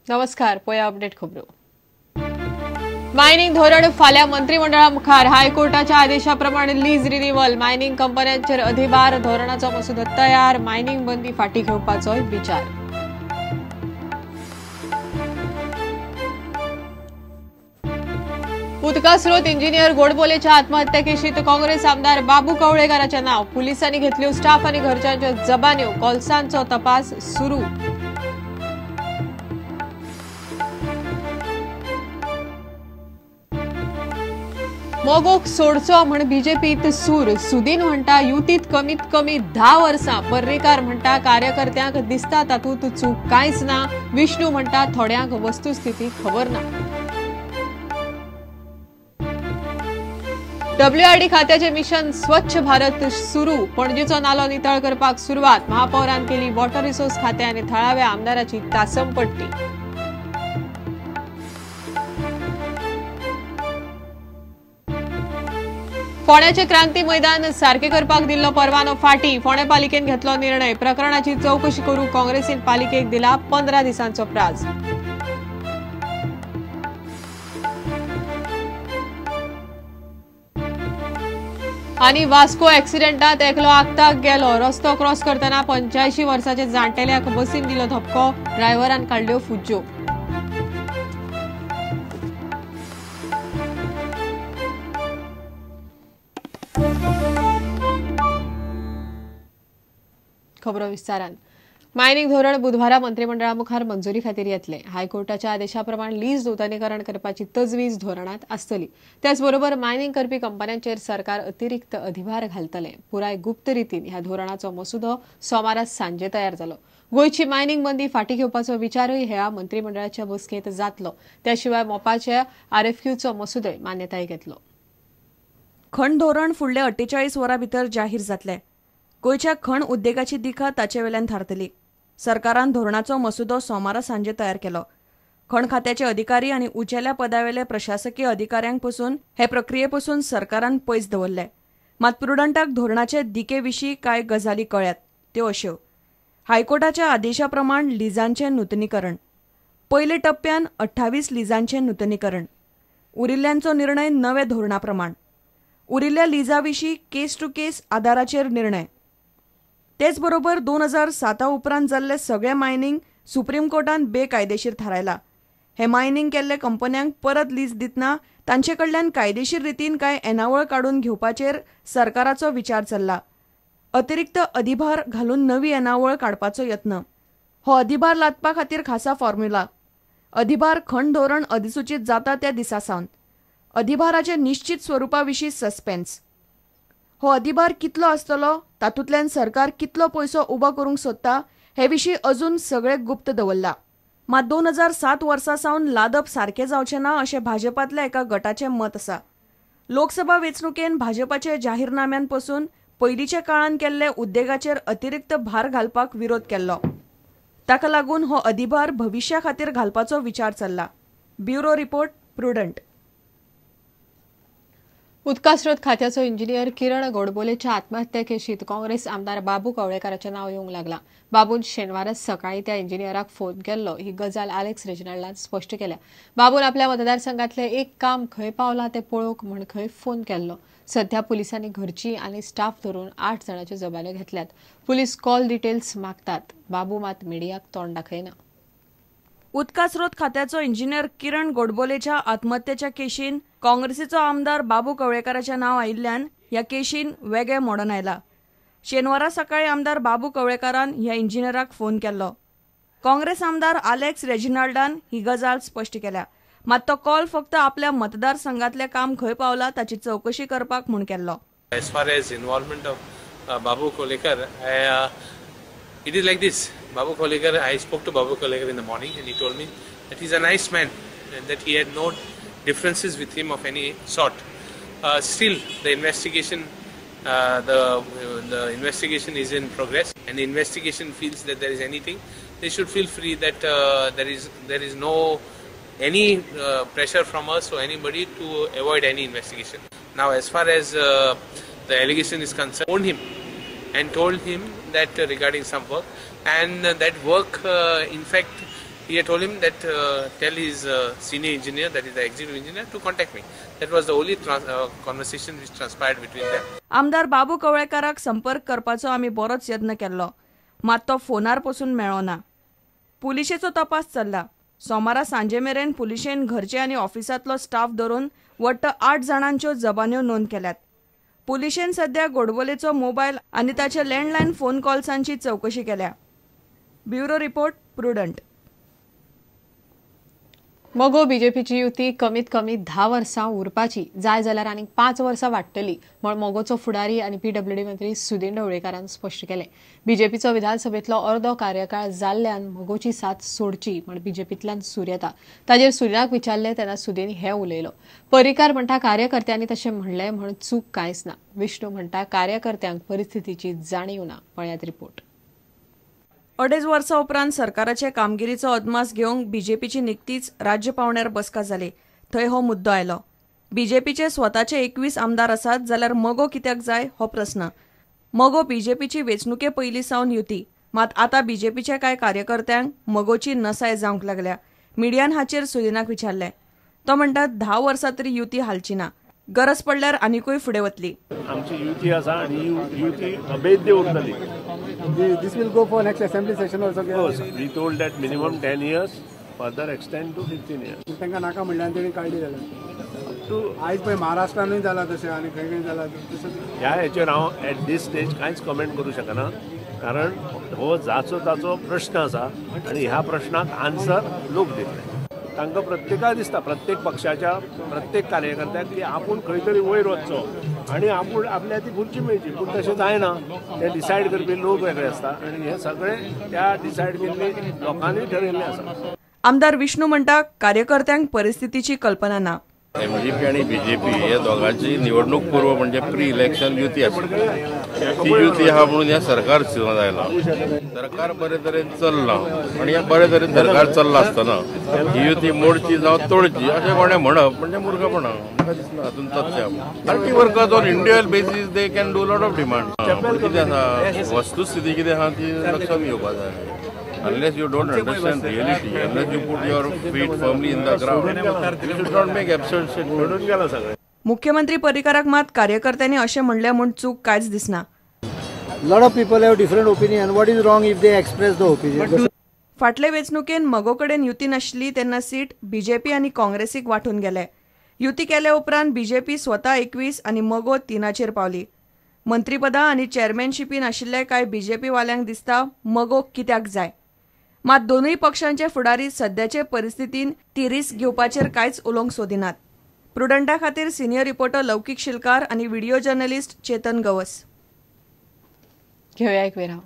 नमस्कार, पळया अपडेट खबरो. मायनिंग धोरण फाल्यां मंत्रिमंडळा मुखार. हायकोर्टाच्या आदेशाप्रमाणे लीज रिन्युअल, मायनिंग कंपन्यांचेर अधिभार धोरणाचो मसुदो तयार. मायनिंग बंदी फाटी घेवपाचो विचार. उदका स्रोत इंजिनियर गोडबोलेच्या आत्महत्या केशीत काँग्रेस आमदार बाबू कवळेकाराचें नाव. पुलिसांनी घेतल्यो स्टाफ आनी घरच्यांच्यो जबान्यो. कॉल्सांचो तपास सुरू. मगोक सोडचो म्हण बीजेपीत सूर. सुदीन म्हणटा युतीत कमीत कमी 10 वर्सां. पर्रीकार म्हणटा कार्यकर्त्यांक दिसता तातूंत चूक कांयच ना. विष्णू म्हणटा थोड्यांक वस्तुस्थिती खबर ना. डब्ल्यूआरडी खात्याचे मिशन स्वच्छ भारत सुरू. पणजेचो नालो नितळ करपाक सुरवात. महापौरान केली वॉटर रिसोर्स खाते आनी थळाव्या आमदाराची तासमपट्टी. फोंड्याचे क्रांती मैदान सारके करपाक दिल्लो परवानो फाटी. फोंडें पालिकेन घेतलो निर्णय. प्रकरणाची चौकशी करूंक काँग्रेसीन पालिकेक दिला 15 दिसांचो प्राज. आनी वास्को एक्सिडेंटात एकलो आगताक गेलो. रस्तो क्रॉस करतना 85 वर्साचे जाण्टेल्याक बसीन दिलो धपको. ड्रायव्हरान काडल्यो फुज्ज्यो. खबरो विस्तारान. मायनिंग धोरण बुधवारा मंत्रिमंडळा मुखार मंजुरी खातीर येतले. हायकोर्टाच्या आदेशाप्रमाण लीज नुतनीकरण करपाची तजवीज धोरणांत आसतली. त्याचबरोबर मायनिंग करपी कंपन्यांचेर सरकार अतिरिक्त अधिभार घालतले. पुराय गुप्त रितीन ह्या धोरणाचो मसुदो सोमारा सांजे तयार जालो. गोंयची मायनिंग बंदी फाटी घेवपाचो विचारूय ह्या मंत्रिमंडळाच्या बसकेंत जातलो. त्याशिवाय मोपाच्या आरएफक्यूचो मसुदोय मान्यताय घेतलो. खण धोरण फुडल्या 48 वरां भितर जाहीर जातले. गोंयच्या खण उद्देगाची दिका ताचे वेल्यान थारतली. सरकारान धोरणाचो मसुदो सोमारा सांजे तयार केलो. खण खात्याचे अधिकारी आनी उंचेल्या पदावेले प्रशासकीय अधिकाऱ्यांक पसून हे प्रक्रिये पसून सरकारान पयस दवरले. मात प्रुडंटाक धोरणाचे दिके विशीं कांय गजाली कळ्यात, त्यो अश्यो. हायकोर्टाच्या आदेशा प्रमाण लिजांचें नुतनीकरण. पयले टप्प्यान 28 लिजांचें नुतनीकरण. उरिल्ल्यांचो निर्णय नवे धोरणा प्रमाण. उरिल्ल्या लिजा विशीं केस टू केस आदाराचेर निर्णय. तेच बरोबर 2007 उपरांत जाल्ले सगळे मायनिंग सुप्रीम कोर्टान बेकायदेशीर थारायला. हे मायनिंग केल्ले कंपन्यांक परत लीज दितना तांचे कडल्यान कायदेशीर रितीन कांय येणावळ काडून घेवपाचेर सरकाराचो विचार चल्ला. अतिरिक्त अधिभार घालून नवी येणावळ काडपाचो यत्न. हो अधिभार लादपा खातीर खासा फॉर्म्युला. अधिभार खण धोरण अधिसूचीत जाता त्या दिसा सावन. अधिभाराचे निश्चित स्वरुपा विशीं सस्पेन्स. हो अधिभार कितलो आसतलो, तातूंतल्यान सरकार कितलो पयसो उबो करूंक सोदता हे विशीं अजून सगळे गुप्त दवरला. मात 2007 वर्सा सावन लादप सारकें जावचें ना अशें भाजपांतल्या एका गटाचें मत आसा. लोकसभा वेंचणुकेन भाजपाचे जाहीरनाम्यान पसून पयलींच्या काळान केल्ले उद्देगाचेर अतिरिक्त भार घालपाक विरोध केल्लो. ताका लागून हो अधिभार भविश्या खातीर घालपाचो विचार चल्ला. Bureau report, Prudent. उदका स्रोत खात्याचो इंजिनियर किरण गोडबोलेच्या आत्महत्या केशीत काँग्रेस आमदार बाबू कवळेकाराचें नाव येवंक लागला. बाबून शेनवारा सकाळी त्या इंजिनियराक फोन केल्लो. ही गजाल आलेक्स रेजिनाल्डान स्पश्ट केल्या. बाबून आपल्या मतदारसंघातलें एक काम खंय पावलां तें पळोवंक म्हण खंय फोन केल्लो. सध्या पुलिसांनी घरची आनी स्टाफ धरून 8 जाणांच्यो जबान्यो घेतल्यात. पुलीस कॉल डिटेल्स मागतात. बाबू मात मिडियाक तोंड दाखयना. उदका स्रोत खात्याचो इंजिनियर किरण गोडबोलेच्या आत्महत्येच्या केशीन काँग्रेसीचो आमदार बाबू कवळेकाराचें नांव आयिल्ल्यान ह्या केशीन वेगळें मोडण आयला. शेनवारा सकाळी आमदार बाबू कवळेकारान ह्या इंजिनियराक फोन केल्लो. काँग्रेस आमदार आलेक्स रेजिनाल्डान ही गजाल स्पश्ट केल्या. मात तो कॉल फक्त आपल्या मतदारसंघातलें काम खंय पावला ताची चवकशी करपाक म्हूण केल्लो. As far as involvement of Babu Kavlekar, it is like this. Babu Kavlekar, I spoke to Babu Kavlekar in the morning and he told me that he's a nice man and that he had no differences with him of any sort. Still, the investigation, the investigation is in progress, and the investigation feels that there is anything, they should feel free that there is no any pressure from us or anybody to avoid any investigation. Now, as far as the allegation is concerned, phoned him and told him that regarding some work, and that work in fact He had told him that tell his senior engineer, that is the executive engineer, to contact me. That was the only conversation which transpired between them. आमदार बाबू कवळेकाराक संपर्क करपाचो आमी बरोच यत्न केल्लो, मात तो फोनार पसून मेळ्ळो ना. पुलिशेचो तपास चल्ला. सोमारा सांजे मेरेन पुलिशेन घरचे आनी ऑफिसांतलो स्टाफ धरून वट्ट 8 जाणांच्यो जबान्यो नोंद केल्यात. पुलिशेन सध्या गोडबोलेचो मोबायल आनी ताचे लँडलायन फोन कॉल्सांची चवकशी केल्या. Bureau report, Prudent. मगो बीजेपीची युती कमीत कमी 10 वर्सां उरपाची, जाय जाल्यार आनीक 5 वर्सां वाडटली म्हण मगोचो फुडारी आनी पीडब्ल्यूडी मंत्री सुदीन ढवळीकारान स्पश्ट केलें. बीजेपीचो विधानसभेंतलो अर्दो कार्यकाळ जाल्ल्यान मगोची साथ सोडची म्हण बीजेपींतल्यान सूर येता. ताजेर सुदीनाक विचारलें तेन्ना सुदीन हें उलयलो. पर्रीकार म्हणटा कार्यकर्त्यांनी तशें म्हणलें म्हण चूक कांयच ना. विष्णू म्हणटा कार्यकर्त्यांक परिस्थितीची जाणीव ना. पळयात रिपोर्ट. 2.5 वर्सां उपरांत सरकाराचे कामगिरीचो अदमास घेवंक बीजेपीची निकतीच राज्य पावंड्यार बसका जाली. थंय हो मुद्दो आयलो. बीजेपीचे स्वताचे 21 आमदार आसात जाल्यार मगो कित्याक जाय हो प्रस्न. मगो बीजेपीची वेंचणुके पयलीं सावन युती, मात आतां बीजेपीच्या कांय कार्यकर्त्यांक मगोची नसाय जावंक लागल्या. मिडियान हाचेर सुदीनाक विचारलें. तो म्हणटा 10 वर्सां तरी युती हालची ना, गरज पडल्यार आनिकूय फुडें वतली. आमची युती आसा आनी युती अभेद्य उरतली. This will go for next assembly session also. Of course, we told that minimum 10 years, further extend to 15 years. तांकां नाका म्हणल्यार तेणी काडली जाल्यार आयज पळय महाराष्ट्रानूय जाला तशें आनी खंय खंय जाला तशें. ह्या हेचेर हांव एट दीस स्टेज कांयच कमेंट करूं शकना, कारण हो जाचो ताचो प्रश्न आसा आनी ह्या प्रश्नाक आन्सर लोक दितले. तांकां प्रत्येकाक दिसता, प्रत्येक पक्षाच्या प्रत्येक कार्यकर्त्याक की आपूण खंय तरी वयर वचचो आनी आपूण आपल्या ती खुर्ची मेळची, पूण तशें जायना. ते डिसायड करपी लोक वेगळे आसता आनी हे सगळे त्या डिसायड केल्ले लोकांनी ठरयल्लें आसा. आमदार विष्णू म्हणटा कार्यकर्त्यांक परिस्थितीची कल्पना ना. एमजीपी आणि बीजेपी हे दोगांची निवडणूक पूर्व म्हणजे प्री इलेक्शन युती आसली, ती युती आहा म्हणून ह्या सरकार आयलां. सरकार बरे तरेन चल्लां आनी ह्या बरे तरेन सरकार चल्लां आसतना ही युती मोडची जावं तोडची अशें कोणें म्हणप म्हणजे मूर्खपणां. म्हाका दिसना हातूंत तथ्य. Party workers on individual basis they can do lot of demand. कितें आसा वस्तुस्थिती कितें आहा ती लक्षांत घेवपा जाय. Unless you don't understand reality, unless you put your feet firmly in the ground, you should not make absurd statements. मुख्यमंत्री पर्रीकाराक मात कार्यकर्त्यांनी अशें म्हणलें म्हूण चूक कांयच दिसना. Lot of people have different opinion. What is wrong if they express the opinion? फाटले वेंचणुकेन मगो कडेन युती नाशिल्ली तेन्ना सीट बीजेपी आनी काँग्रेसीक वांटून गेले. युती केले उपरांत बीजेपी स्वता 21 आनी मगो 3 पावली. मंत्रीपदां आनी चेअरमॅनशिपी नाशिल्ले कांय बीजेपी वाल्यांक दिसता मगो कित्याक जाय. मात दोनूय पक्षांचे फुडारी सद्याचे परिस्थितीन ती रिस्क घेवपाचेर कांयच उलोवंक सोदिनात. प्रुडंटा खातीर सिनियर रिपोर्टर लौकीक शिलकार आनी व्हिडिओ जर्नलिस्ट चेतन गवस. घेवया एक विराम.